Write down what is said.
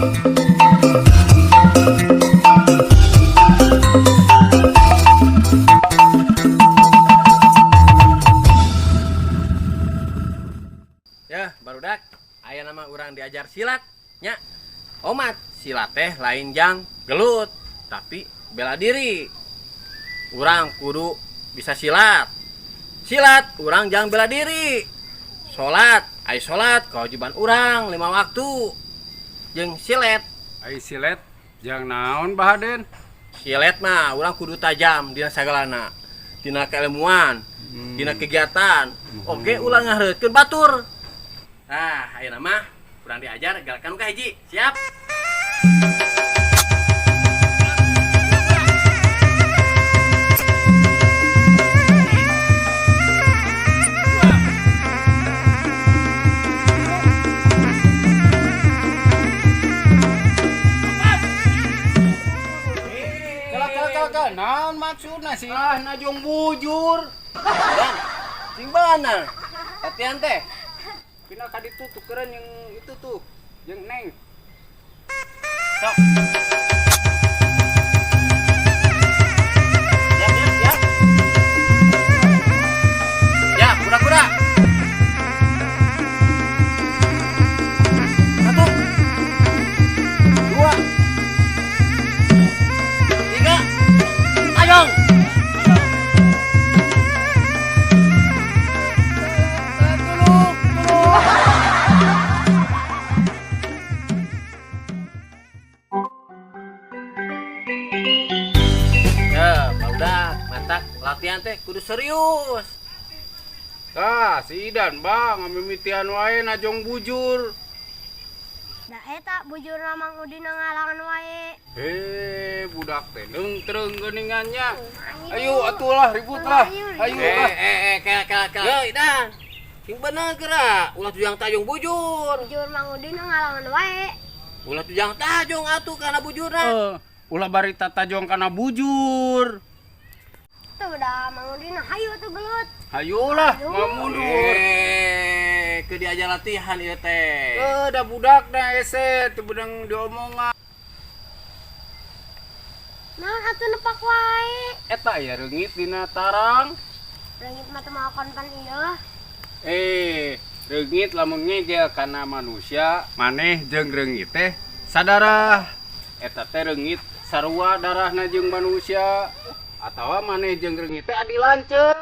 Ya, barudak, aya nama urang diajar silat nya. Omat, silat teh lain jang gelut, tapi bela diri. Urang kudu bisa silat. Silat, urang jang bela diri. Salat, ai salat kewajiban urang 5 waktu. Jeung silet. Ai silet jang naon, Bahaden? Silet mah urang kudu tajam dina sagalana. Dina keilmuan, dina kegiatan. Oke, ulah ngahareukeun batur. Nah, ayeuna mah urang diajar gerakan ka hiji. Siap? Kala kala kala kala, naon maksudna sih? Ah, najong bujur. Dan, sing bener. Latihan teh. Pindah ka ditu tukeran yang itu tuh, jeung Neng. Sok. Siap, siap, siap. Ya, kura-kura. 1, 2, 3, ayo. Tolong, tolong. Ya, udah, matak latihan teh kudu serius. Tah, si Idan, Bang, ngamimitian wae najong bujur. Da eta bujur Mang Udin ngalangan wae. Budak teh neungtreung geuningannya. Ayo atuh lah ribut lah. Ayo lah. Kela, kela, kela. Yo, Idan. Sing bener gerak, ulah tujang tajung bujur. Bujur Mang Udin ngalangan wae. Ulah tujang tajung atuh kana bujurna. Ulah barita tajong kana bujur. Tuh dah Mang Udin hayu atuh gelut. Hayu lah, mau mundur. Ke diajar latihan ieu teh. Da budak da hese teu beunang diomongan. Naon atuh nepak wae. Eta aya reungit dina tarang. Reungit mah teu mawa konten ieu. Reungit lamun ngegel kana manusia, maneh jeung reungit teh sadarah. Eta teh reungit sarua darahna jeung manusia. Atawa maneh jeung reungit teh adi lanceuk.